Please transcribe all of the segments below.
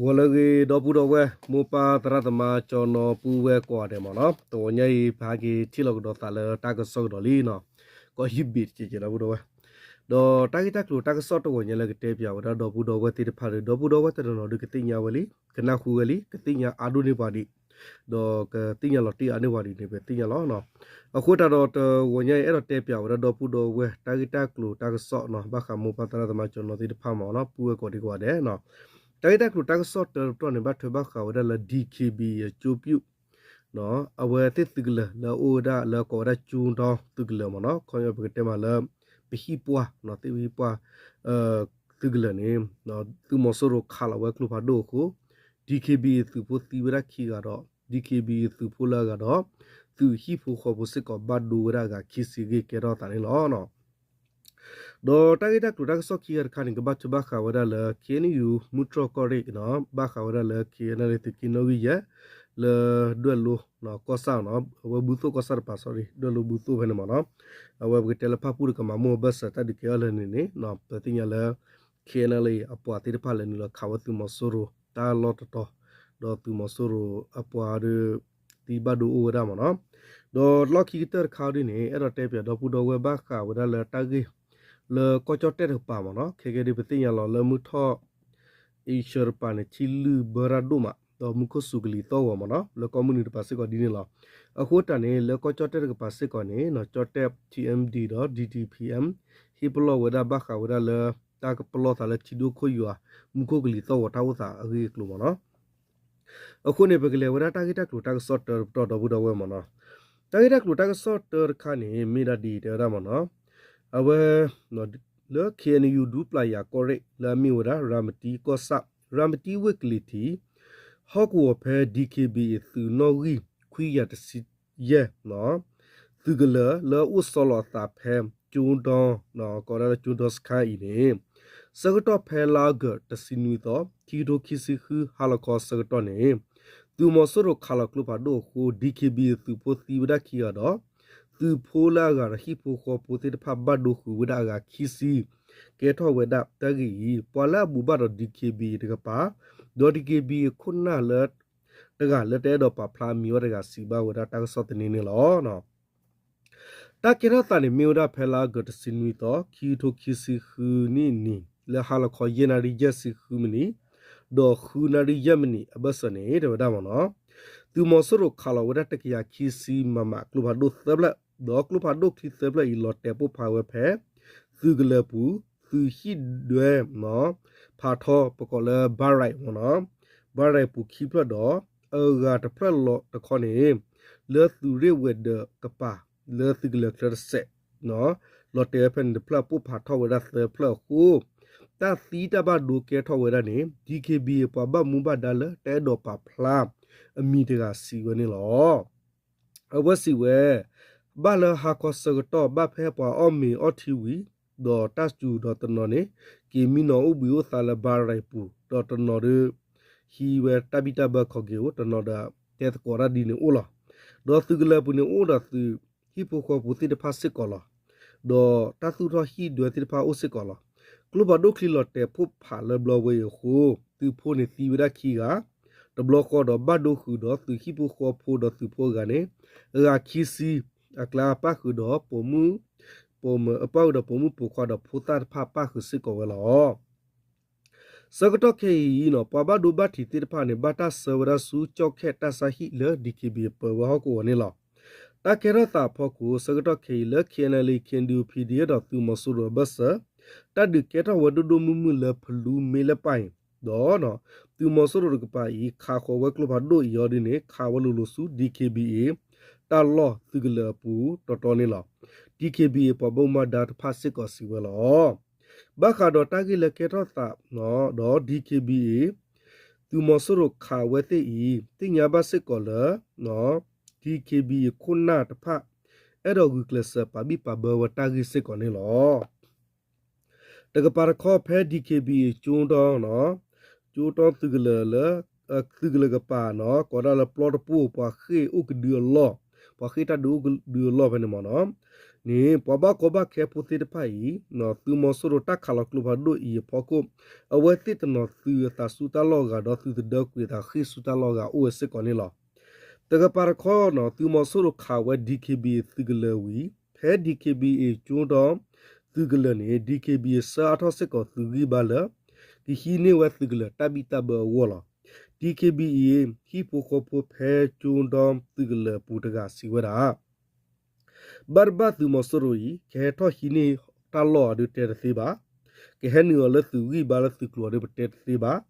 ဂီၤလၢအဂ့ၤ ဒီပုၢ်ဒီဝဲၢ် မိၢ်ပၢ်သရၣ်သမါ ကၠီနီၤ ပုၢ်ဝဲၢ်ကိးဂၤဒဲးမ့ၢ်နီၤ, တဂီၤညါအံၤ ပဟဲက့ၤထံၣ်လိာ်ကဒီးသးလၢတၢ်ကစီၣ်ကဒီးလံနီၤ, ကီၢ်ဟံၣ်ဘ့ၣ်တကဲးကဲး ဒီပုၢ်ဒီဝဲၢ်, ဒီးတၢ်ဂ့ၢ်တၢ်ကျိၤတၢ်ကစီၣ်တဂီၤညါလၢကတဲပၠးဝဲဒၣ်ဒီပုၢ်ဒီဝဲၢ်သ့ၣ်တဖၣ်ဒီး ဒီပုၢ်ဒီဝဲၢ်တနီၤနီၤဒီးကသ့ၣ်ညါဝဲလံ ကနၢ်ဟူဝဲလံ ကသ့ၣ်ညါအါဒိၣ်န့ၢ်ပှၤဒံး ဒီးကသ့ၣ်ညါလီၤတ့ၢ်အါန့ၢ်ပှၤဒံးန့ၣ် ပသ့ၣ်ညါလီၤ. အဃိသတးဒီးတဂီၤညါအံၤ အဲၣ်ဒိးတဲပၠးဝဲဒၣ်ဒီပုၢ်ဒီဝဲၢ် တၢ်ဂ့ၢ်တၢ်ကျိၤတၢ်ကစီၣ်နီၤ ဘၣ်ဃးမိၢ်ပၢ်သရၣ်သမါကၠီနီၤသ့ၣ်တဖၣ်မ့ၢ်နီၤ ပုၢ်ဝဲၢ်ကိးဒံကိးဂၤဒဲးနီၤ, တၢ်ဂ့ၢ်တၢ်ကျိၤတၢ်ကစီၣ်တၢတပတီၢ်န့ၣ် ဘၣ်ထွဲဘၣ်ဃးဝဲဒၣ်လၢ DKBA အကၠိပျုၢ် အဝဲသ့ၣ်သုးကလၢၤလၢအအိၣ်ဝဲဒၣ်လၢကိးဝဲဒၣ်ကၠိဒီသုးကလၢၤမ့ၢ်နီၤ, ခီပညီပကတဲမးလၢ ပဟံၣ်ပှၢ် သ့ၣ်ပဟံၣ်ပှၢ် သုးကလၢၤန့ၣ် သုးမီၤစိရိၤခးလီၤဝဲကျိဖးဒိၣ်အဃိ DKBA သုးဖိသံဝဲဒၣ်ခံဂၤဒီး DKBA သုးဖိလၢအဂၤဒီး သုးဟံၣ်ဖိဃီဖိစ့ၢ်ကီးဘၣ်ဒိဝဲဒၣ်အဂၤခံဆံအဂ့ၢ်ကဲထီၣ်သးန့ၣ်လီၤ. ဒီးတၢ်ဂ့ၢ်တၢ်ကျိၤတၢ်ကစီၣ်ခံဂၤတခါန့ၣ် ကဘၣ်ထွဲဘၣ်ဃးဝဲဒၣ်လၢ KNU မူတြီၢ်ကီၢ်ရ့ၣ် ဘၣ်ဃးဝဲဒၣ်လၢ KNLA သုးက့နီၣ်ဂံၢ်ယဲၢ် လၢဒွဲၣ်လိၤကီၢ်ဆၣ်နီၤ အဝဲဘုသိၣ်ကီၢ်ဆၣ်တပၤ sorry ဒွဲၣ်လိၤဘုသိၣ်ဖဲန့ၣ်မ့ၢ်နီၤ, အဝဲပကတဲလၢဖၣ်ပူၣ်တကမၤမိၢ်အဘၢၣ်စၢၤတၢ်ဒုးကဲထီၣ်လၢန့ၣ်န့ၣ် ပသ့ၣ်ညါလၢ KNLA အပှၤသ့ၣ်တဖၣ်လဲၤနုာ်လီၤခးဝဲသုးမီၤစိရိၤတၢ်လီၢ်တတီၤ, ဒီးသုးမီၤစိရိၤအပှၤဒီး သံဘၣ်ဒိအိၣ်ဝဲဒၣ်မ့ၢ်နီၤ, ဒီးလီၢ်ခံကတၢၢ်တခါဒ်န့ၣ် အဲၣ်ဒိးတဲပၠးဒီပုၢ်ဒီဝဲၢ်ဘၣ်ဃးဝဲဒၣ်လၢတၢ်ဂ့ၢ် လၢကီၢ်ကၠီၣ်တဲၣ်တကပၤမ့ၢ်နီၤ, ခဲကဲဒ်ပသ့ၣ်ညါလီၤလၢမုၢ်ထီၣ် အ့ရှၢၣ်တပၤန့ၣ် ထံလုၢ်ဘၢတၢ်ဒိၣ်မး ဒီးမူခိၣ်စူၤကလံၤသီၣ်ဂီၤမ့ၢ်နီၤ လၢကီၢ်မုၢ်နုာ်တပၤစ့ၢ်ကီးဒ်န့ၣ်လီၤ. အဃိတၢ်န့ၣ် လၢကီၢ်ကၠီၣ်တဲၣ်တကပၤစ့ၢ်ကီးန့ၣ် ကၠီၣ်တဲၣ် TMD ဒီး DTPM ဟ့ၣ်ပလီၢ်ဝဲဒၣ်ဘၣ်ဃးဝဲဒၣ်လၢ တၢ်ကပလီၢ်သးလၢထံဒိၣ်ခိၣ်ယွၤ မူခိၣ်ကလံၤသီၣ်ဂီၤတၢ်အိၣ်သးအဂ့ၢ်အကျိၤမ့ၢ်နီၤ အဃိန့ၣ် ပကလဲၤဝဲဒၣ်တၢ်ဂ့ၢ်တၢ်ကျိၤတၢ်ကစီၣ်တၢတပတီၢ်ဒီပုၢ်ဒီဝဲၢ်မ့ၢ်နီၤ, တၢ်ဂ့ၢ်တၢ်ကျိၤတၢ်ကစီၣ်တၢတခါန့ၣ် မ့ၢ်ဒၣ်ဒ်တဲဝဲဒၣ်မ့ၢ်နီၤ, အဝဲ လၢ KNU ဒူပျၢ်ယၤကီၢ်ရ့ၣ် လၢအမ့ၢ်ဝဲဒၣ် ရၤမတံကီၢ်ဆၣ် ရၤမတံဝ့ၢ်ကလံၤထံး ဟီၣ်ကဝီၤဖဲ DKBA သုးနီၣ်ဂံၢ်ခွံကယၤတဆံယဲၢ် သုးကလၢၤလၢအအိၣ်ဆီလီၤအသးဖဲ ကၠိဒီ ကိးဒၣ်လၢကၠိဒီစခါအံၤန့ၣ် ဆၢကတီၢ်ဖဲလါအီကူးတဆံနွံသီ ခံကထိခံဆံဃု ဟါလီၤခီဆၢကတီၢ်န့ၣ် သုးမီၤစိရိၤခးလီၤကျိဖးဒိၣ်အဃိ DKBA သုးဖိသံဝဲဒၣ်ခံဂၤဒီး သုးဖိလၢအဂၤဒီးဟံၣ်ဖိဃီဖိသ့ၣ်တဖၣ်ဘၣ်ဒိဃုာ်ဝဲဒၣ်အဂၤခံဆံ ကဲထီၣ်ဝဲဒၣ်တၢ်ဂ့ၢ်အံၤ ပှၤလၢအဘူၣ်ဘၣ်ဒီး DKBA တကပၤ ဒီး DKBA ခိၣ်နၢ်လၢ တဂၤလၢတအဲၣ်ဒိးပာ်ဖျါအမံၤဝဲတဂၤစံးဘၣ်ဝဲဒၣ်တၢ်ကစီၣ်သန့န့ၣ်လီၤ. တၢ်ကဲထီၣ်သးန့ၣ်မ့ၢ်ဝဲဒၣ်ဖဲလါအီကူးတဆံနွံသီ ခံကထိခံဆံဃုနံၣ်နံၤ လၢဟါလီၤခီယဲၢ်နၣ်ရံၣ်ယဲၢ်ဆံဃုမံးနံး ဒီးဃုနၣ်ရံၣ်ယဲၢ်မံးနံးအဘၢၣ်စၢၤန့ၣ် တဲဝဲဒၣ်မ့ၢ်နီၤ, သုးမီၤစိရိၤခးလီၤဝဲဒၣ်တကယၤခံဆံ မမ ကျိဖးဒိၣ်သၢဖျၢၣ် ဒီးကျိဖးဒိၣ်ချံသၢဖျၢၣ်အံၤ လီၤတဲာ်ပိၢ်ဖးဝဲဖဲ သုးကလၢၤပူၤ သုးဟံၣ်ဒွဲ ဖးထီ ပကိးလၢ barrack မ့ၢ်နီၤ, barrack ပူၤခံဖျၢၣ်ဒီး အဂၤတဖျၢၣ်လီၤတခီန့ၣ် လၢသုးရ့ၣ်ဝဲၤဒၢးကပၤ လၢသုးကလၢၤချၢတစဲး လီၤတဲာ်ဝဲဖဲန့ၣ်တဖျၢၣ် ပိၢ်ဖးထီဝဲဒၣ်သၢဖျၢၣ်အဃိ တၢ်သံတၢ်ဘၣ်ဒိကဲထီၣ်ဝဲဒၣ်န့ၣ် DKBA ပှၤဘၣ်မူဘၣ်ဒါလၢတအဲၣ်ဒိးပာ်ဖျါအမံၤတဂၤစံးဝဲန့ၣ်လီၤ. အဝဲစံးဝဲ ဘၣ်လၢဟါခီဆၢကတီၢ် ဘၣ်ဖဲပှၤအီၣ်မ့ၤအီထံဝံၤ ဒီးတၢ်စူၤဒီးတနီၤန့ၣ် က့ၤမံနီၤအိၣ်ဘှံးအိၣ်သါလၢ barrack ပူၤ ဒီးတနီၤဒီး ဟံးဝဲတၢ်ဘံၣ်တၢ်ဘၢခီက့ၤအိၣ် တနီၤဒီး တဲသကိးတၢ်ဒ်န့ၣ်အိၣ်လီၤ. ဒီးသုးကလၢၤပူၤန့ၣ်အိၣ်ဒီးသုးဟံၣ်ဖိဃီဖိသ့ၣ်တဖၣ်စ့ၢ်ကီးလီၤ. ဒီးတၢ်သူၣ်ထီၣ်ဟံၣ်ဒွဲသ့ၣ်တဖၣ်အိၣ်စ့ၢ်ကီးလီၤ. ကျိဖးဒိၣ်ချံလီၤတဲာ်ပိၢ်ဖးလၢဘျီဝဲအံၤအဃိ သုးဖိန့ၣ်သံဝဲဒၣ်ခံဂၤ တဘျီဃီဒီးဘၣ်ဒိဃုာ်ဒီးသုးဟံၣ်ဖိဃီဖိဒီးသုးဖိအဂၤန့ၣ် အဂၤခံဆံ အကျါပၣ်ဃုာ်ဒီးပိာ်မုၣ် ပၣ်ဃုာ်ဒီးပိာ်မုၣ်ပိာ်ခွါဒီးဖိသၣ်တဖၣ်ပၣ်ဃုာ်စ့ၢ်ကီးဝဲလီၤ. ဆၢကတီၢ်ခဲအံၤ ပှၤဘၣ်ဒိဘၣ်ထံးသ့ၣ်တဖၣ်န့ၣ် ဘၣ်တၢ်ဆှၢဝဲဒၣ်ဆူကၠီၣ်ခဲၣ်တၢ်ဆါဟံၣ်လၢ DKBA ပၢဝဲဟီၣ်ကဝီၤန့ၣ်လီၤ. တၢ်ကဲထီၣ်သးအဖီခိၣ် ဆၢကတီၢ်ခဲအံၤလၢ KNLA KNDO PDF ဒီးသုးမီၤစိရိၤအဘၢၣ်စၢၤ တၢ်ဒုးကဲထီၣ်ဝဲဒိၣ်ဒိၣ်မုၢ်မုၢ်လၢဖလူမ့ၢ်လၢပၢ်အံၤ ဒီး သုးမီၤစိရိၤတကပၤအံၤ ခးဃီၤဝဲကျိဖးဒိၣ်အံၤအီၤဒ်န့ၣ် ခးဝဲလိၤလိၤဆူ DKBA တၢ်လီၢ်သုးကလၢၤအပူၤတီတီန့ၣ်လီၤ. DKBA ပှၤဘၣ်မူဘၣ်ဒါတဖၣ်စ့ၢ်ကီးစံးဝဲလီၤ. ဘၣ်ဃးဒီးတၢ်ဂ့ၢ်လၢကဲထီၣ်သးဒီး DKBA သုးမီၤစိရိၤခးဝဲသ့ၣ်အံၤ သ့ၣ်ညါဘၣ်စ့ၢ်ကီးလၢ DKBA ခိၣ်နၢ်တဖၣ် အဲၣ်ဒိးဂုာ်ကျဲးစၢးပာ်ဘံၣ်ပာ်ဘၢဝဲတၢ်ဂ့ၢ်စ့ၢ်ကီးန့ၣ်လီၤ. တကပၤတခီဖဲ DKBA ကၠိတီ ကၠိတီသုးကလၢၤလၢ သုးကလၢၤကပၤနီၤ ကိးဒၣ်လၢပျီတပိၢ် ပှၤဃ့ၢ်အိၣ်ကဒုအလီၢ် ပှၤဃ့ၢ်တၢ်ဒုးအိၣ်ကဒုအလီၢ်ဖဲန့ၣ်မ့ၢ်နီၤ န့ၣ် ပှၤဘၣ်ကီဘၣ်ခဲဖိသ့ၣ်တဖၣ်အံၤ သုးမီၤစိရိၤတၢ်ခးလီၤကျိဖးဒိၣ်အံၤအဖီခိၣ် အဝဲသ့ၣ်တနီၤသုးအသးဆူတၢ်လီၢ်ဂၤ ဒီးသုးသဒၢကွံာ်အသးဃ့ၢ်ဆူတၢ်လီၢ်ဂၤအိၣ်ဝဲစ့ၢ်ကီးန့ၣ်လီၤ. တကပၤတခီ သုးမီၤစိရိၤခးဝဲ DKBA သုးကလၢၤဝံၤ ဖဲ DKBA ကၠိဒီ သုးကလၢၤန့ၣ် DKBA ဆှၢအါထီၣ်စ့ၢ်ကီးသုးဂံၢ်ဘါလၢ ကဟံးန့ၢ်ဝဲသုးကလၢၤတၢ်ဘံၣ်တၢ်ဘၢအဂီၢ်လီၤ. DKBA ဟံၣ်ဖိဃီဖိဖဲကၠိဒီသုးကလၢၤအပူၤတဂၤစံးဝဲဒၣ် ဘၣ်တဘၣ်သုးမီၤစိရိၤအံၤ ကဟဲထီၣ်ဟံးန့ၢ်တၢ်လီၢ်အီၤဒုးတဲတသ့ဘၣ်, ကဟဲနုာ်အီၤလၢသုးဂံၢ်ဘါလၢသုးကျိၤအီၤဒုးပတဲတသ့ဘၣ်,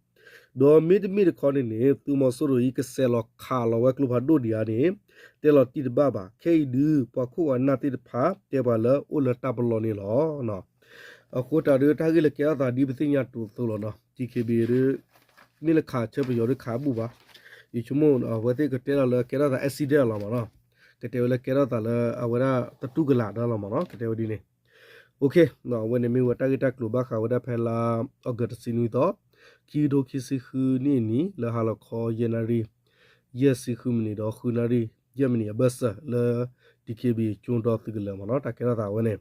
ဒီးမ့တမ့ၢ်တခီန့ၣ်န့ၣ် သုးမီၤစိရိၤအံၤ ကစဲးလီၤခးလီၤဝဲကျိဖးဒိၣ်ဒံးဧါန့ၣ် တဲလီၤတံၢ်တဘၣ်ဘၣ်. ခဲအံၤဒုး ပှၤခိၣ်ဝဲနၢ်သ့ၣ်တဖၣ် တဲပှၤလၢအိၣ်လၢတၢ်ပလီၢ်န့ၣ်လီၤ. အဃိတၢ်ဒုး တၢ်ဂ့ၢ်လၢကဲထီၣ်သးဒ်ပသ့ၣ်ညါတိၤသိးလီၤနီၤ, DKBA ဒုး မ့ၢ်လၢခးဆၢပယီၤဒုးခးဘူၣ်ဘၣ်, ယဆိကမိၣ်အဝဲသ့ၣ်ကတဲလီၤလၢကဲထီၣ်သး accident လီၤမးနီၤ, ကတဲဝဲလၢကဲထီၣ်သးလၢအဝဲဒၣ်တတူၢ်ကလာ်ဒၣ်လီၤမးနီၤ, ကတဲဝဲဒ်န့ၣ်. အဝဲန့ၣ်မ့ၢ်ဝဲတၢ်ဂ့ၢ်တၢ်ကျိၤဘၣ်ဃးဝဲဒၣ်ဖဲလါ August တဆံနွံသီ, ခံကထိခံဆံဃုနံၣ်အနံၤ လၢဟါလီၤခီယဲၢ်နၣ်ရံၣ် ယဲၢ်ဆံဃုမံးနံးဒီးဃုနၣ်ရံၣ် ယဲၢ်မံးနံးအဘၢၣ်စၢၤလၢ DKBA ကၠိဒီသုးကလၢၤမးနီၤ, တၢ်ကဲထီၣ်သးဝဲန့ၣ်.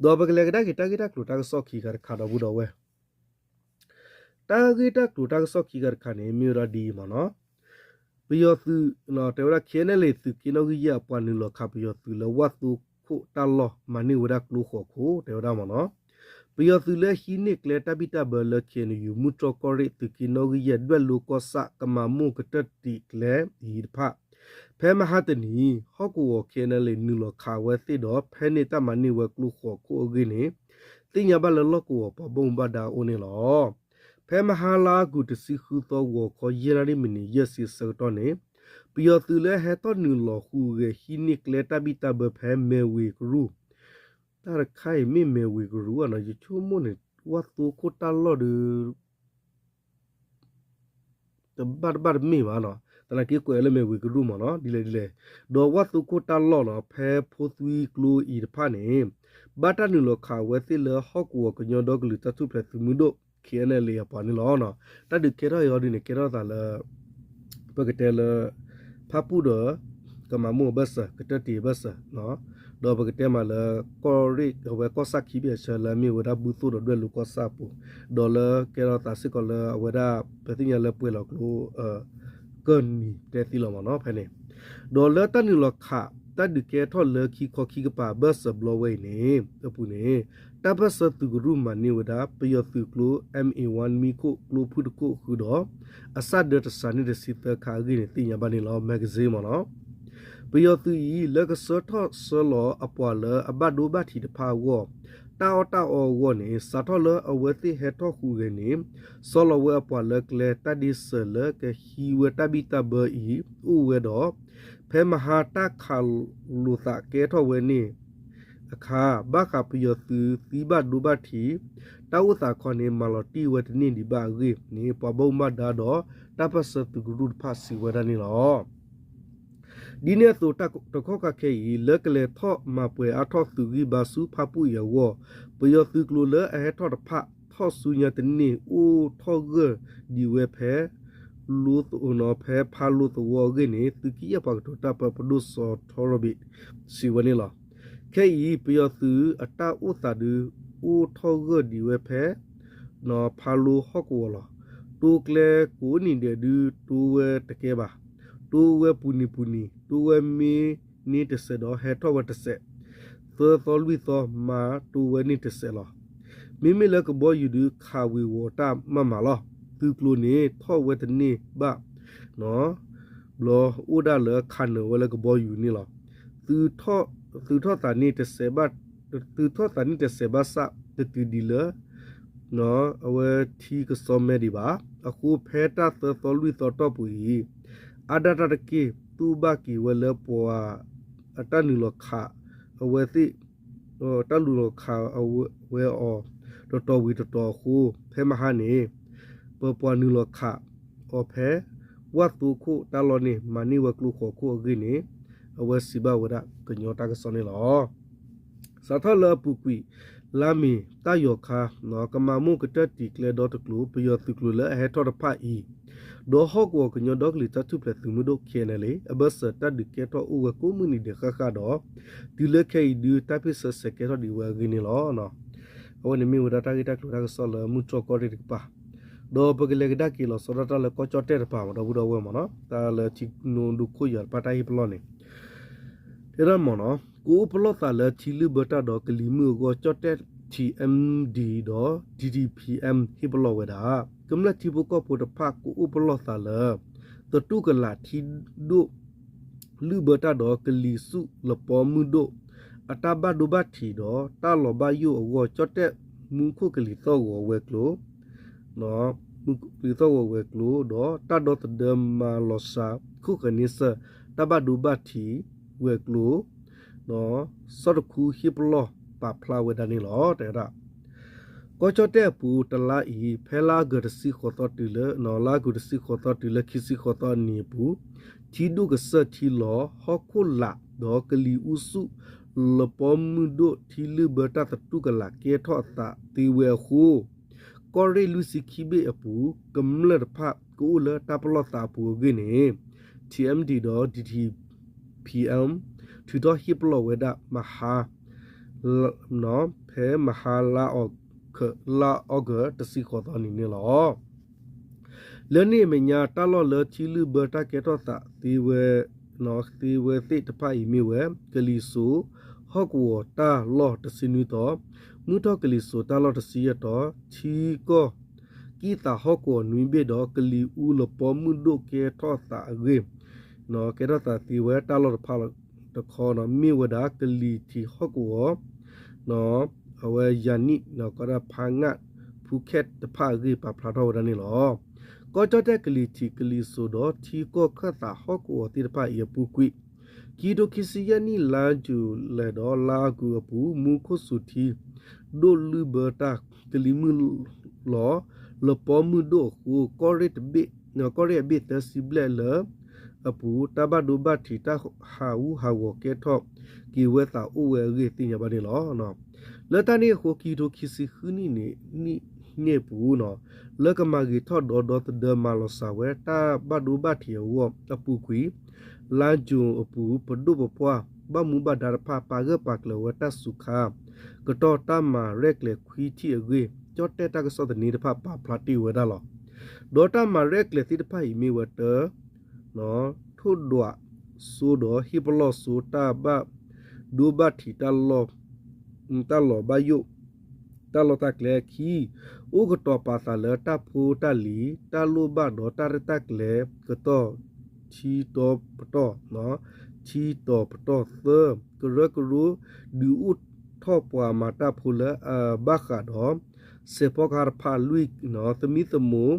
ဒီးပကလဲၤကဒါက့ၤတၢ်ဂ့ၢ်တၢ်ကျိၤတၢ်ကစီၣ်ခံခါတခါဒီပုၢ်ဒီဝဲၢ် တၢ်ဂ့ၢ်တၢ်ကျိၤတၢ်ကစီၣ်ခံခါတခါန့ၣ် မ့ၢ်ဝဲဒၣ်ဒ်အံၤမးနီၤ, ပယီၤသုး တဲဝဲဒၣ် KNLA သုးက့နီၣ်ဂံၢ်ယဲၢ်အပှၤနုာ်လီၤခး ပယီၤသုးလၢဝၣ်သိခိၣ်တၢ်လီၢ် မၤန့ၢ်ဝဲဒၣ်ကျိဃိးခိၣ် တဲဝဲဒၣ်မးနီၤ, ပယီၤသုးလၢဟံးန့ၢ်ကျဲတၢ်ဘံၣ်တၢ်ဘၢလၢ KNU မူတြီၢ်ကီၢ်ရ့ၣ် သုးက့နီၣ်ဂံၢ်ယဲၢ် ဒွဲၣ်လိကီၢ်ဆၣ် ကမၤမိၢ်ကတၢၢ်တံာ်ကျဲအံၤတဖၣ် ဖဲမဟါတနံၤ ဟီၣ်ကဝီၤ KNLA နုာ်လီၤခးဝဲသ့ၣ်ဒီး ဖဲန့ၣ်တၢ်မၤန့ၢ်ဝဲကျိဃိးခိၣ်အဂ့ၢ်န့ၣ် သ့ၣ်ညါဘၣ်လၢလီၢ်ကဝီၤပှၤဘၣ်မူဘၣ်ဒါအအိၣ်န့ၣ်လီၤ. ဖဲမဟါလါအကူၤတဆံဃုသီ ဂီၤခီယဲၢ်နၣ်ရံၣ်မံးနံးယဲၢ်ဆံအဆၢကတီၢ်န့ၣ် ပယီၤသုးလၢဟဲထီၣ်နုာ်လီၤဟူးဂဲၤ ဟံးန့ၢ်ကျဲတၢ်ဘံၣ်တၢ်ဘၢဖဲမဲၢ်ဝ့ၤကရူၢ်, တၢ်တခါအံၤမ့ၢ်မဲၢ်ဝ့ၤကရူၢ်ဧါနီၤ, ယဆိကမိၣ်န့ၣ် ဝၣ်သိခိၣ်တၢ်လီၢ်ဒီး တဘၣ်တဘၣ်တမ့ၢ်ဘၣ်နီၤ, သနာ်က့ကွဲးလၢမဲၢ်ဝ့ၤကရူၢ်မးနီၤ, ဒ်လဲၣ်ဒ်လဲၣ်, ဒီးဝၣ်သိခိၣ်တၢ်လီၢ်နီၤ ဖဲဖိသွံကျိအံၤတဖၣ်န့ၣ် ဘၣ်တၢ်နုာ်လီၤခးဝဲသ့ၣ်လၢဟီၣ်ကဝီၤကညီဒီကလုာ်တၢ်ထူၣ်ဖျဲးသုးမုၢ်ဒိၣ် KNLA အပှၤန့ၣ်လီၤ. တၢ်ဒုးကဲထီၣ်အံၤအီၤဒ်န့ၣ် ကဲထီၣ်သးလၢ ပကတဲလၢ ဖၣ်ပူၣ်ဒီး ကမၤမိၢ်အဘၢၣ်စၢၤ ကတၢၢ်တံာ်အဘၢၣ်စၢၤ ဒီးပကတဲမးလၢ ကီၢ်ရ့ၣ် အဝဲကီၢ်ဆၣ်ခံဘ့ၣ်အဆၢလၢအမ့ၢ်ဝဲဒၣ်ဘုသိၣ်ဒီးဒွဲၣ်လိကီၢ်ဆၣ်အပူၤ, ဒီးလၢကဲထီၣ်သးစ့ၢ်ကီးလၢအဝဲဒၣ် ပသ့ၣ်ညါလၢပှဲၤလီၤကျိ ကၢၢ်နံၤတဲသ့လီၤမးနီၤ ဖဲန့ၣ်, ဒီးလၢတၢ်နုာ်လီၤခး တၢ်ဒုးကဲထီၣ်လၢခံခီခံကပၤအဘၢၣ်စၢၤဘျီဝဲအံၤန့ၣ် အပူၤန့ၣ် တၢ်ပၢၢ်ဆၢသုးကရူၢ်မၤန့ၢ်ဝဲဒၣ် ပယီၤသုးကျိ M A one မံခိၣ်ကျိဖုၣ်တခိၣ်ဃုာ်ဒီး အစၣ်ဒၢတစးန့ၣ်တဆံသၢခါအဂ့ၢ်န့ၣ် သ့ၣ်ညါဘၣ်န့ၣ်လီၤ. magazine မးနီၤ ပယီၤသုးအံၤ လၢကဆှၢထီၣ်ဆှၢလီၤအပှၤလၢအဘၣ်ဒိဘၣ်ထံးတဖၣ်အဂီၢ်, တၢ်အီၣ်တၢ်အီအဂီၢ်န့ၣ် စးထီၣ်လၢအဝဲသ့ၣ်ဟဲထီၣ်ဟူးဂဲၤန့ၣ် ဆီလီၤဝဲအပှၤလၢကျဲတၢ်ဒ့စၢၤလၢကဟံးဝဲတၢ်ဘံၣ်တၢ်ဘၢအံၤ အိၣ်ဝဲဒီး ဖဲမဟါတၢ်ခးလိာ်သးကဲထီၣ်ဝဲန့ၣ်အခါ ဘၣ်ဃးပယီၤသုးသံဘၣ်ဒိဘၣ်ထံး တၢ်အိၣ်သးခီန့ၣ် မၤလီၤတံၢ်ဝဲတန့ၢ်ဒံးဘၣ်အဂ့ၢ်န့ၣ် ပှၤဘၣ်မူဘၣ်ဒါဒီးတၢ်ပၢၢ်ဆၢသုးကရူၢ်တဖၣ်စံးဝဲဒၣ်န့ၣ်လီၤ. ဒ်န့ၣ်အသိးတၢ်တခီခါခဲအံၤ လၢကလဲၤထီၣ်မၤပှဲၤအါထီၣ်သုးဂံၢ်ဘါဆူဖၣ်ပူၣ်အံၤအဂီၢ်, ပယီၤသုးကျိၤလၢအဟဲထီၣ်တဖၣ် ထီၣ်ဆူညါတန့ၢ်အိၣ်ထီၣ်ဂၢၢ်ဒံးဝဲဖဲ လိသဝီအဂ့ၢ်န့ၣ် သုးက့ယဲၢ်ပှၤကတိၤတၢ်ပၢပဒိၣ်စီၤထီရီဘ့း စံးဝဲန့ၣ်လီၤ. ခဲအံၤ ပယီၤသုးအတၢ်အိၣ်သးဒုး အိၣ်ထီၣ်ဂၢၢ်ဒံးဝဲဖဲ ဖးလိဟီၣ်ကဝီၤလီၤ. တိကျဲကိးနံၤဒဲးဒုး တိဝဲတကဲဘၣ်. တိဝဲပူၤနံၤပူၤနံၤ, တိဝဲမ့ၢ်န့ၢ်တစဲးဒီး ဟဲထီၣ်ဝဲတစဲး, သၢသီလွံၢ်သီမၤတိဝဲန့ၢ်တစဲးလီၤ. မ့မ့ၢ်လၢကဘီယူၤဒုး ခးဝ့ၤဝီၤတၢ်မးမးလီၤ. သုးကျိၤန့ၣ် ထီၣ်ဝဲတန့ၢ်ဘၣ် ဘျီအိၣ်ဒၣ်လၢခးနၢၤဝဲလၢကဘီယူၤန့ၣ်လီၤ. သုးထီၣ်သးန့ၣ်တစဲးဘၣ်, သုးထီၣ်သးန့ၣ်တစဲးဘၣ်ဆၣ် တတုၤဒံးလၢ အဝဲထံကစီမဲဒံးဘၣ်. အဃိဖဲတၢ်သၢသီလွံၢ်သီတီၢ်ပူၤအံၤ အါဒၣ်တၢ်တက့ၢ် သူၣ်ဘၣ်က့ၤဝဲလၢပှၤအတၢ်နုာ်လီၤခး အဝဲသ့ၣ် တၢ်လူၤလီၤခးဝဲအီၤ တတီၤဝံၤတတီၤအဃိ ဖဲမဟါန့ၣ် ပပှၤနုာ်လီၤခးအီၤဖဲ ဝၣ်သိခိၣ်တၢ်လီၢ်န့ၣ် မၤန့ၢ်ဝဲကျိဃိးခိၣ်အဂ့ၢ်န့ၣ် အဝဲစံးဘၣ်ဝဲဒၣ်ကညီတၢ်ကစီၣ်န့ၣ်လီၤ. စးထီၣ်လၢအပူၤကွံာ် လါမ့ၤ တၢ်ယီၤခါ ကမၤမိၢ်ကတၢၢ်တံာ်ကျဲဒီတကျိၤ ပယီၤသုးကျိၤလၢအဟဲထီၣ်တဖၣ်အံၤ ဒီးဟီၣ်ကဝီၤကညီဒီကလုာ်တၢ်ထူၣ်ဖျဲးသုးမုၢ်ဒိၣ် K N L A အဘၢၣ်စၢၤတၢ်ဒုးကဲထီၣ်အိၣ်ဝဲကိးမုၢ်နံၤဒဲးဃၣ်ဃၣ်ဒီး တုၤလၢခဲအံၤဒု တၢ်ဖ့ၣ်ဆၢဆဲးကဲထီၣ်ဒံးဝဲအဂ့ၢ်န့ၣ်လီၤ. အဝဲန့ၣ်မ့ၢ်ဝဲဒၣ်တၢ်ဂ့ၢ်တၢ်ကျိၤတၢ်ကစီၣ်လၢမုၢ်တြီၢ်ကီၢ်ရ့ၣ်တကပၤ ဒီးပကလဲၤကဒါက့ၤလီၤဆီဒၣ်တၢ်လၢကီၢ်ကၠီၣ်တဲၣ်တပၤမ့ၢ်ဒီပုၢ်ဒီဝဲၢ်မ့ၢ်နီၤ တၢ်လၢထံနိဒိခိၣ်ယၤတဖၣ်တၢ်ဟ့ၣ်ပလီၢ်န့ၣ် တဲဒၣ်မ့ၢ်နီၤ ကအိၣ်ပလီၢ်သးလၢထံလုၢ်ဘၢတၢ်ဒီးကလံၤမုၢ်အဂီၢ် ကၠီၣ်တဲၣ် T M D ဒီး D D P M ဟ့ၣ်ပလီၢ်ဝဲဒၣ် ကမျၢၢ်ထံဖိကီၢ်ဖိတဖၣ်ကအိၣ်ပလီၢ်သးလၢ သတူၢ်ကလာ်ထံဒိၣ် လုၢ်ဘၢတၢ်ဒီးကလံၤဆူၣ်လပီမုၢ်ဒိၣ် အတၢ်ဘၣ်ဒိဘၣ်ထံးဒီးတၢ်လီၤဘၣ်ယိၣ်အဂီၢ် ကၠီၣ်တဲၣ်မူခိၣ်ကလံၤသီၣ်ဂီၤဝဲၤကျိၤ မူခိၣ်ကလံၤသီၣ်ဂီၤဝဲၤကျိၤ ဒီးတၢ်ဒီသဒၢမၤလီၤစှၤ ခိၣ်ဃၢၤန့ဆၢၣ် တၢ်ဘၣ်ဒိဘၣ်ထံးဝဲၤကျိၤ စီၤတခူဟ့ၣ်ပလီၢ်ပာ်ဖျါဝဲဒၣ်န့ၣ်လီၤ. တဲဝဲဒၣ် ကီၢ်ကၠီၣ်တဲၣ်အပူၤတလါအံၤ ဖဲလါအီကူးတဆံဃိးသီတုၤလၢ လါအီကူးတဆံဃိးသီတုၤလၢခံဆံဃိးသီအနံၤအပူၤ ထံဒိၣ်ကစၢၢ်ထံလီၤ ဟီၣ်ခိၣ်လာ် ဒီးကလံၤအူဆူၣ် လပီမုၢ်ဒိၣ်ထံလုၢ်ဘၢတၢ်သတူၢ်ကလာ်ကဲထီၣ်အသးသ့ဝဲအဃိ ကီၢ်ရ့ၣ်လွံၢ်ဆံခံဘ့ၣ်အပူၤ ကမျၢၢ်တဖၣ်ကအိၣ်လၢတၢ်ပလီၢ်သးအပူၤအဂ့ၢ်န့ၣ် T M D ဒီး D D P M ထုးထီၣ်ဟ့ၣ်ပလီၢ်ဝဲဒၣ်မဟါ ဖဲမဟါလါအီကူး လါအီကူးတဆံဃိးသီနံၤန့ၣ်လီၤ. လၢန့ၣ်အမဲာ်ညါ တၢ်လီၢ်လၢထံလုၢ်ဘၢတၢ်ကဲထီၣ်သးသ့ဝဲ သ့ဝဲသ့ၣ်တဖၣ်အံၤမ့ၢ်ဝဲ ကလံၤစိး ဟီၣ်ကဝီၤတၢ်လီၢ်တဆံနွံတီၤ, မုၢ်ထီၣ်ကလံၤစိးတၢ်လီၢ်တဆံယဲၢ်တီၤ, ထံကီၢ် ကံၢ်သးဟီၣ်ကဝီၤနွံဘ့ၣ်ဒီး ကလံၤအူလပီမုၢ်ဒိၣ်ကဲထီၣ်သးအဂ့ၢ် ကဲထီၣ်သးသ့ဝဲတၢ်လီၢ်တဖၣ်တခီ မ့ၢ်ဝဲဒၣ်ကလံၤထံးဟီၣ်ကဝီၤ အဝဲယၤနံၣ် ကီၢ်ဒၣ်ဖးငၣ် ဖူခဲၣ်တဖၣ်အဂ့ၢ်ပာ်ဖျါထီၣ်ဝဲဒၣ်န့ၣ်လီၤ. ကီၢ်ကၠီၣ်တဲၣ်ကလံၤထံးကလံၤစိးဒီးထံကီၢ်ခၢၣ်သးဟီၣ်ကဝီၤသ့ၣ်တဖၣ်အံၤအပူၤကွံာ် ခံထိခံဆံယဲၢ်နံၣ် လါယူၤလဲၣ်ဒီးလါအီကူးအပူၤ မူခိၣ်စူၤထံ ဒိၣ်လုၢ်ဘၢတၢ် ကလံၤမုၢ်လီၤ လပီမုၢ်ဒိၣ်အဃိ ကီၢ်ရ့ၣ်တဘ့ၣ် ကီၢ်ရ့ၣ်အဘ့ၣ်သၢဆံဘျဲၣ်လၢအပူၤ တၢ်ဘၣ်ဒိဘၣ်ထံးတၢ်ဟးဂူာ်ဟးဂီၤကဲထီၣ်က့ၤဝဲသးအိၣ်ဝဲအဂ့ၢ်သ့ၣ်ညါဘၣ်န့ၣ်လီၤ. လၢတၢ်န့ၣ်အဃိ ခံကထိခံဆံဃုနံၣ်န့ၣ် နံၣ်န့ၣ်အပူၤ လၢကမၤဂ့ၤထီၣ်ဒီးဒီသဒၢမၤလီၤစှၤဝဲ တၢ်ဘၣ်ဒိဘၣ်ထံးအဂီၢ်အပူၤကွံာ် လါယူၤအပူၤ ပဒိၣ်ပပှၢ် ဘၣ်မူဘၣ်ဒါတဖၣ် ပာ်ဂၢၢ်ပာ်ကျၢၤဝဲတၢ်စူၤခါ ကတီၢ်တၢ်မၤရဲၣ်ကျဲၤခွံထံၣ်အဂ့ၢ် ကၠီၣ်တဲၣ်တၢ်ကစီၣ်သန့တဖၣ်ပာ်ဖျါတ့ၢ်ဝဲဒၣ်လီၤ. ဒီးတၢ်မၤရဲၣ်ကျဲၤသ့ၣ်တဖၣ်အံၤမ့ၢ်ဝဲတၢ ထိၣ်ဒွးစိဒီးဟ့ၣ်ပလီၢ်စိ တၢ်ဘၣ်ဒိဘၣ်ထံး တၢ်လီၤဘၣ်ယိၣ် တၢ်လီၢ်တၢ်ကျဲ ခံ အိၣ်ကတီၤပာ်သးလၢတၢ်ဖိတၢ်လံၤ တၢ်လိၣ်ဘၣ်ဒီးတၢ်ရဲၣ်တၢ်ကျဲၤကတီၢ် ထံတီပတီၢ် ထံတီပတီၢ် သၢ ကရၢကရိ ဒုးအိၣ်ထီၣ်ပှၤမၤတၢ်ဖိလၢအဘၣ်ဃးဒီး စဲးဖီကဟၣ်တဖၣ် လွံၢ် သမံသမိး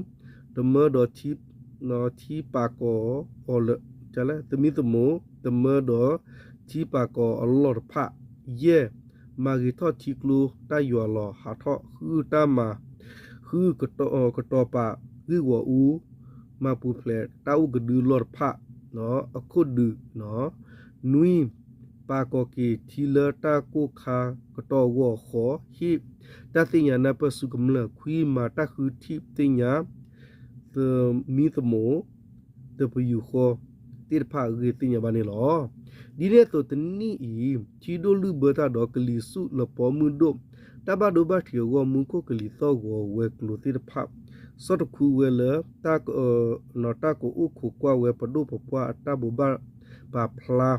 တမၢဒီး ထံပာ်ကီၤအီၤလၢ သမံသမိး တမၢဒီး ထံပာ်ကီၤအလီၢ်တဖၣ် ယဲၢ် မၤဂ့ၤထီၣ်ထံကျိတၢ်ယွၤလီၤဟးထီၣ် ဃုတၢ်မၤ ဃု ကတီၤပာ်ဂ့ၢ်ဂီၢ်အူ မၤပူၤဖျဲးတၢ်အိၣ်ကဒုလီၢ်တဖၣ် အခိၣ်ဒုး နွံ ပာ်ကီၤက့ၤထံလၢတၢ်ကိၢ်ခါကတီၢ်အဂီၢ် ဃိး ဟ့ၣ်တၢ်သ့ၣ်ညါနၢ်ပၢၢ်ဆူကမျၢၢ် ခွံ မၤတၢ်ဃုထံၣ်သ့ၣ်ညါ သမံသမိး တပယူာ်ဃီသ့ၣ်တဖၣ်အဂ့ၢ်သ့ၣ်ညါဘၣ်န့ၣ်လီၤ. ဒ်န့ၣ်အသိးတနံၣ်အံၤ ထံဒိၣ်လုၢ်ဘၢတၢ်ဒီးကလံၤဆူၣ်လပီမုၢ်ဒိၣ် တၢ်ဘၣ်ဒိဘၣ်ထံးအဂီၢ် မူခိၣ်ကလံၤသီၣ်ဂီၤဝဲၤကျိၤသ့ၣ်တဖၣ် ဆီၣ်တခူဝဲလၢ တၢ်ကအိၣ်ခိးကွၢ်ဝဲ ပဒိၣ်ပပှၢ်အတၢ်ဘိးဘၣ်ပာ်ဖျါ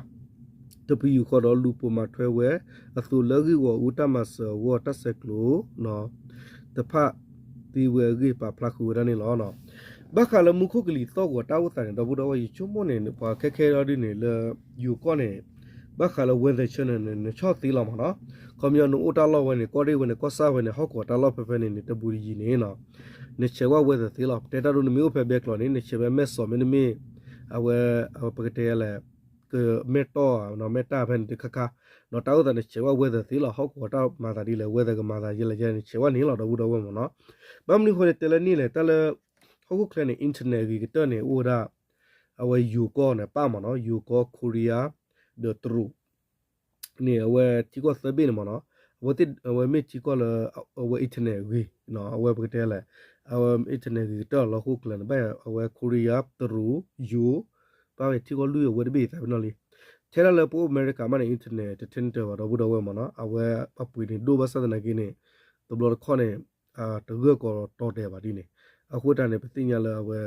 တပယူာ်ဃီဒီးလူၤပိာ်မၤထွဲဝဲ အသိးလၢဂ့ၢ်ဂီၢ်အူတၢ်မၤစၢၤအဂီၢ် တၢ်ဆဲးကျိး တဖၣ်သ့ဝဲအဂ့ၢ်ပာ်ဖျါဃုာ်ဝဲဒၣ်န့ၣ်လီၤ. ဘၣ်ဃးလၢမူခိၣ်ကလံၤသီၣ်ဂီၤတၢ်အိၣ်သးန့ၣ် ဒီပုၢ်ဒီဝဲၢ် ယဆိကမိၣ်န့ၣ် ပှၤခဲခဲဒီဒုန့ၣ်လၢ ယိၤကီၢ်န့ၣ် ဘၣ်ဃးလၢ weather channel န့ၣ် နဆီၣ်သ့လီၤမ့ၢ်နီၤ. ခီပညီနအိၣ်တၢ်လီၢ်ဝဲန့ၣ် ကီၢ်ရ့ၣ်ဝဲန့ၣ် ကီၢ်ဆၣ်ဝဲန့ၣ် ဟီၣ်ကဝီၤတၢ်လီၢ်ဖဲဖဲန့ၣ်န့ၣ် တဘူးတယံၤန့ၣ် နဆဲးကွၢ် weather သ့လီၤ. ပတဲတၢ်ဒိ နမ့ၢ်အိၣ်ဖဲဘဲကျိးန့ၣ် နဆဲးဖဲမဲၢ်စီးမ့တမ့ၢ် အဝဲ ပကတဲလဲၣ် ကမဲၢ်တီၢ် မဲၢ်တၢ်ဖဲန့ၣ်တခါခါ ဒီးတၢ်အိၣ်သးန့ၣ် ဆဲးကွၢ် weather သ့လီၤ. ဟီၣ်ကဝီၤတၢ်မၤသးဒ်လဲၣ် weather ကမၤသးဒ်လဲၣ် နဆဲးကွၢ်န့ၣ်လီၤ ဒီပုၢ်ဒီဝဲၢ်မ့ၢ်နီၤ. ဘၣ်မနုၤအဃိန့ၣ် တဲလၢန့ၣ်လဲၣ် တၢ်လၢ ဟီၣ်ခိၣ်ချၢန့ၣ် internet အဂ့ၤကတၢၢ်န့ၣ် အိၣ်ဝဲဒၣ် အဝဲယိၤကီၢ်န့ၣ် ပၣ်မ့ၢ်နီၤ ယိၤကီၢ် Korea ဒီးတရူး န့ၣ် အဝဲထံကီၢ်သၢဘ့ၣ်န့ၣ်မ့ၢ်နီၤ အဝဲသ့ၣ် အဝဲမ့ၢ်ထံကီၢ်လၢ အဝဲ internet ဂ့ၤ အဝဲပကတဲလဲၣ် အဝဲ internet ဂ့ၤကတၢၢ်လီၤဟီၣ်ခိၣ်ချၢန့ၣ် ဘၣ်အဝဲ Korea တရူး ယိၤ ဘၣ်ဝဲထံကီၢ်လွံၢ်အဝဲတဘ့ၣ်သးပ့ၤနီၣ်လံ. ထဲဒၣ်လၢပအိၣ်အမဲရကၤမးန့ၣ် internet တထဲန့ၣ်တၢၤဘၣ် ဒီပုၢ်ဒီဝဲၢ်မ့ၢ်နီၤ အဝဲအပှ့ၤန့ၣ်ဒိၣ်ဘၣ်ဆၣ်သနာ်က့န့ၣ် တဘျီတခီၣ်န့ၣ် တဂၢၢ်ကီးတီၤတဲာ်ဘၣ်ဒ်န့ၣ် အဃိတၢ်န့ၣ် ပသ့ၣ်ညါလၢအဝဲ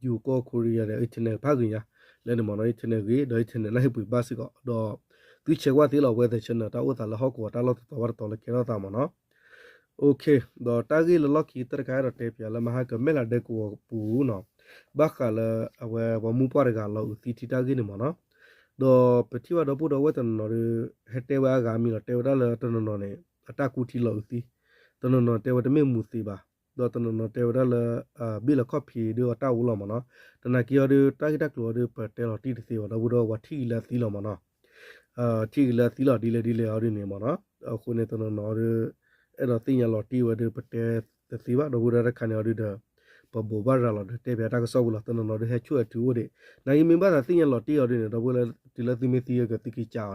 ယိၤကီၢ် Korea ဒီး internet ဖးဂ့ၤညါ လၢန့ၣ်မ့ၢ်နီၤ internet ဂ့ၤ ဒီး internet လၢဟ့ၣ်ပှ့ၤဘၣ်စ့ၢ်ကီး ဒီး သုဆဲးကွၢ်သ့လီၤ Weather Channel တၢ်အိၣ်သးလၢဟီၣ်ကဝီၤတၢ်လီၢ်တတီၤဘၣ်တတီၤလၢကဲထီၣ်သးမ့ၢ်နီၤ. ဒီးတၢ်ဂ့ၢ်လၢလီၢ်ခံကတၢၢ်တခါ အဲၣ်ဒိးတဲပၠးလၢမဟါကမဲၢ်လးဒဲကဝီၤပူၤနီၤ ဘၣ်ဃးလၢအဝဲပှၤမူပှၢ်တဂၤလီၤအုးသံထံတၢ်ဂ့ၢ်န့ၣ်မ့ၢ်နီၤ. ဒီးပထံၣ်ဘၣ်ဒီပုၢ်ဒီဝဲၢ်တနီၤနီၤဒီး ဟဲတဲဝဲအါဂၤမံၤလီၤ တဲဝဲဒၣ်လၢတနီၤနီၤန့ၣ် အတၢ်ကူထံလီၤအုးသံ တနီၤနီၤတဲဝဲတမ့ၢ်မူၤသံးဘၣ် ဒီးတနီၤနီၤတဲဝဲဒၣ်လၢ ဘ့ၣ်လီၤခီၣ်ဖံးဒီးအတၢ်အိၣ်လီၤမ့ၢ်နီၤ. သနာ်က့အီၤဒီး တၢ်ဂ့ၢ်တၢ်ကျိၤအီၤဒီး ပတဲလီၤတံၢ်တသ့ဘၣ် ဒီပုၢ်ဒီဝဲၢ် ပှၤထံၣ်က့ၤလၢအသံလီၤမ့ၢ်နီၤ ထံၣ်က့ၤလၢအသံလီၤဒ်လဲၣ်ဒ်လဲၣ်အီၤဒ်န့ၣ်မ့ၢ်နီၤ. အဃိန့ၣ် တနီၤနီၤအီၤဒီး အဲၣ်ဒိးသ့ၣ်ညါလီၤတံၢ်ဝဲဒီး ပတဲတသ့ဘၣ် ဒီပုၢ်ဒီဝဲၢ်တခါန့ၣ်အီၤဒုဒီး ပဘိးဘၣ်ရၤလီၤဒီး တဲပၠးတၢ်ကစီၣ်ပူၤလီၤ တနီၤနီၤဒီးဟဲဆူၣ်အထုးအိၣ်ဒံး နာ်က့မ့ၢ်ဘၣ်သးသ့ၣ်ညါလီၤတံၢ်အီၤဒ်န့ၣ် ဒီပုၢ်ဝဲၢ်လၢ တုၤလၢသုမ့ၢ်သံအက သုက့ၤကးအီၤန့ၣ်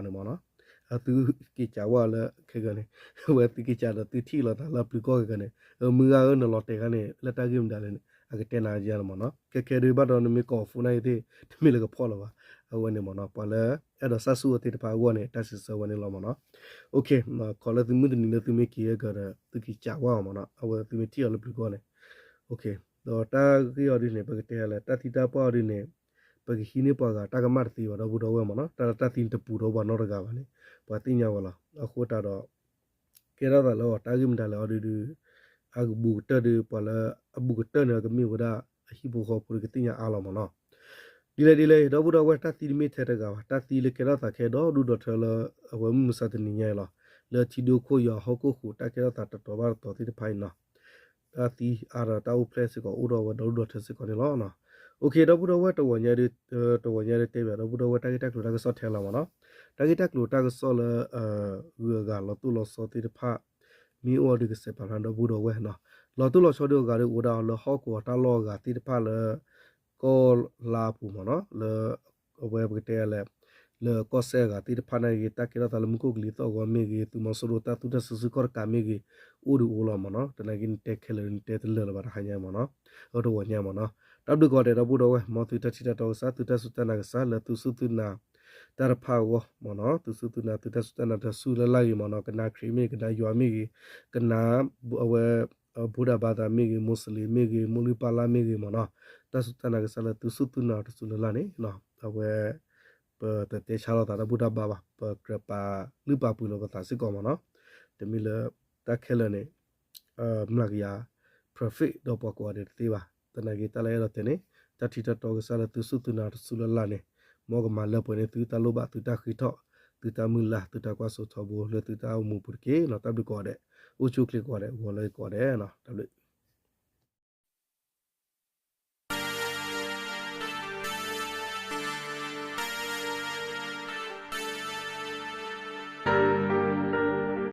မ့ၢ်နီၤ. သုက့ၤကးဝဲလၢခဲကနံၣ် ဝဲသုက့ၤကးဒီးသုထံၣ်လိာ်သးလၢအပျုၤကီၢ်ခဲကနံၣ် မုၢ်ဂၤဧၢ နလီၤတဲာ်ခါန့ၣ် လၢတၢ်ဂ့ၢ်မတၤလဲၣ်န့ၣ် အကတဲနၤယါန့ၣ်မ့ၢ်နီၤ. ခဲခဲဒုးဘၣ်ဒီးနမ့ၢ်ကိး phone နာ်က့သ့ၣ် တမ့ၢ်လၢကဖီၣ်လၢၤဘၣ် အဝဲန့ၣ်မ့ၢ်နီၤ ပှၤလၢအဲၣ်ဒိးစၢ်ဆူၣ်အီၤသ့ၣ်တဖၣ်အဂီၢ်န့ၣ် တၢ်စံးဆၢဝဲန့ၣ်လီၤမ့ၢ်နီၤ. ခီလၢသုမုၢ်တနံၤလၢသုမ့ၢ်က့ၤအကဒီး သုက့ၤကးဝဲအီၤမ့ၢ်နီၤ အဝဲသုမ့ၢ်ထံၣ်အီၤလၢပျုၤကီၢ်န့ၣ် ဒီးတၢ်ဂ့ၢ်အီၤဒ်န့ၣ် ပကတဲလဲၣ် တၢ်သံတၢ်ပှၢ်အီၤဒ်န့ၣ် ပကဟံးန့ၢ်ပှၤဂၤတၢ်ကမၣ်တသ့ဘၣ် ဒီပုၢ်ဒီဝဲၢ်မ့ၢ်နီၤ တၢ်လၢတၢ်သံတပူၤဒီးပှၤနီတဂၤဘၣ်န့ၣ် ပှၤသ့ၣ်ညါဝဲလီၤ. အဃိတၢ်ဒီး ကဲထီၣ်သးလၢအီၤတၢ်ဂ့ၢ်မတၤလဲၣ်အီၤဒုဒီး အဘူးကတၢၢ်ဒီး ပှၤလၢအဘူးကတၢၢ်န့ၣ် ကမ့ၢ်ဝဲဒၣ်အဟံၣ်ဖိဃီဖိဒီးကသ့ၣ်ညါအါလီၤမ့ၢ်နီၤ. ဒ်လဲၣ်ဒ်လဲၣ် ဒီပုၢ်ဒီဝဲၢ် တၢ်သံတမ့ၢ်ထဲတဂၤဘၣ် တၢ်သံလၢကဲထီၣ်သးခဲဒီဒူၣ်ဒီထၢလၢ အဝဲမုၢ်မဆါတနံၤညါအံၤလီၤ. လၢထံဒိၣ်ခိၣ်ယွၤဟီၣ်ခိၣ်ဃုာ် တၢ်ကဲထီၣ်သးတတီၤဘၣ်တတီၤသ့ၣ်တဖၣ်အံၤနီၤ တၢ်သံအါဒီးတၢ်အိၣ်ဖျဲၣ်စ့ၢ်ကီးအိၣ်ဒီးဝဲဒီဒူၣ်ဒီထၢစ့ၢ်ကီးန့ၣ်လီၤ. အိၣ်ခ့ ဒီပုၢ်ဒီဝဲၢ် တဂီၤညါဒု တဂီၤညါဒု တဲဘၣ်ဒီပုၢ်ဒီဝဲၢ် တၢ်ဂ့ၢ်တၢ်ကျိၤတၢ်ကစီၣ်ထဲလီၤမ့ၢ်နီၤ. တၢ်ဂ့ၢ်တၢ်ကျိၤတၢ်ကစီၣ်လၢ ဂုၤအဂၤလီၤတိၢ်လီၤဆီသ့ၣ်တဖၣ် မ့ၢ်အိၣ်အီၤဒု ကစဲးပာ်ဖျါဒီပုၢ်ဒီဝဲၢ်နီၤ. လီၤတိၢ်လီၤဆီဒုအဂၤဒီးအိၣ်ဝဲဒၣ်လၢဟီၣ်ကဝီၤတၢ်လီၢ်အဂၤသ့ၣ်တဖၣ်လၢ ကီၢ်လါအပူၤမ့ၢ်နီၤ လၢ အဝဲပကတဲလဲၣ် လၢကီၢ်စဲၣ်အဂၤသ့ၣ်တဖၣ်န့ၣ်ဂ့ၤ တၢ်ကဲထီၣ်သးလၢမူခိၣ်ကလံၤသီၣ်ဂီၤမ့ၢ်ဂ့ၤ သုးမီၤစိရိၤတၢ်သူၣ်တၢ်စုဆူၣ်ခီၣ်တကးမ့ၢ်ဂ့ၤ အိၣ်ဒုးအိၣ်လီၤမ့ၢ်နီၤ. သနာ်က့နတဲခဲလၢာ် နတဲတလၢာ်လၢၤဘၣ်တဟါညါမ့ၢ်နီၤ အတဂီၤညါမ့ၢ်နီၤ. တၢ်ဘျုးကိးဂၤဒဲး ဒီပုၢ်ဒီဝဲၢ် မ်သုတၢ်ထံၣ်တၢ်တီကစၢ် သုတၢ်စူၢ်တၢ်နာ်ကစၢ်လၢသုစူၢ်သုနာ် တၢ်တဖၣ်အဂီၢ်မ့ၢ်နီၤ သုစူၢ်သုနာ် သုတၢ်စူၢ်တၢ်နာ်တၢ်ဆူၣ်လၢ်လၢ်ဂ့ၤမ့ၢ်နီၤ ကနါခရံာ်မ့ၢ်ဂ့ၤ ကနါယွၤမ့ၢ်ဂ့ၤ ကနါ အဝဲ ဗုဒ္ဓဘာသာ မ့ၢ်ဂ့ၤ မူစလ့ၣ် မ့ၢ်ဂ့ၤ မိၢ်လုၢ်ပၢ်လၢ်မ့ၢ်ဂ့ၤမ့ၢ်နီၤ တၢ်စူၢ်တၢ်နာ်ကစၢ်လၢသုစူၢ်သုနာ်တၢ်ဆူၣ်လၢ်လၢ်န့ၣ် အဝဲ ပတတဲဆါလိာ်သးတၢ်ဘူၣ်တၢ်ဘါဘၣ် ပကြၢးပာ်လုၢ်ပာ်ပှ့ၤလိာ်ပသးစ့ၢ်ကီးမ့ၢ်နီၤ တမ့ၢ်လၢ တၢ်ခဲလၢာ်န့ၣ် မျးကယၤ perfect ဒီးပှၤကိးဂၤဒဲးတသ့ဘၣ် သနာ်က့တၢ်လၢအဲၣ်ဒိးတဲန့ၣ် တၢ်ထံၣ်တၢ်တီကစၢ်လၢသုစူၢ်သုနာ်တၢ်ဆူၣ်လၢ်လၢ်န့ၣ် မ်ကမၤလၢပှဲၤန့ၢ်သုတၢ်လိၣ်ဘၣ် သုတၢ်ဃ့ထီၣ် သုတၢ်မုၢ်လၢ် သုတၢ်ကွၢ်စိထီဘိလၢသုတၢ်အိၣ်မူပူၤတက့ၢ်နီၤ တၢ်ဘျုးကိးဂၤဒဲး အိၣ်ဆူၣ်အိၣ်ချ့ကိးဂၤဒဲး ဂီၤလၢကိးဂၤဒဲးနီၤ တၢ်ဘျုး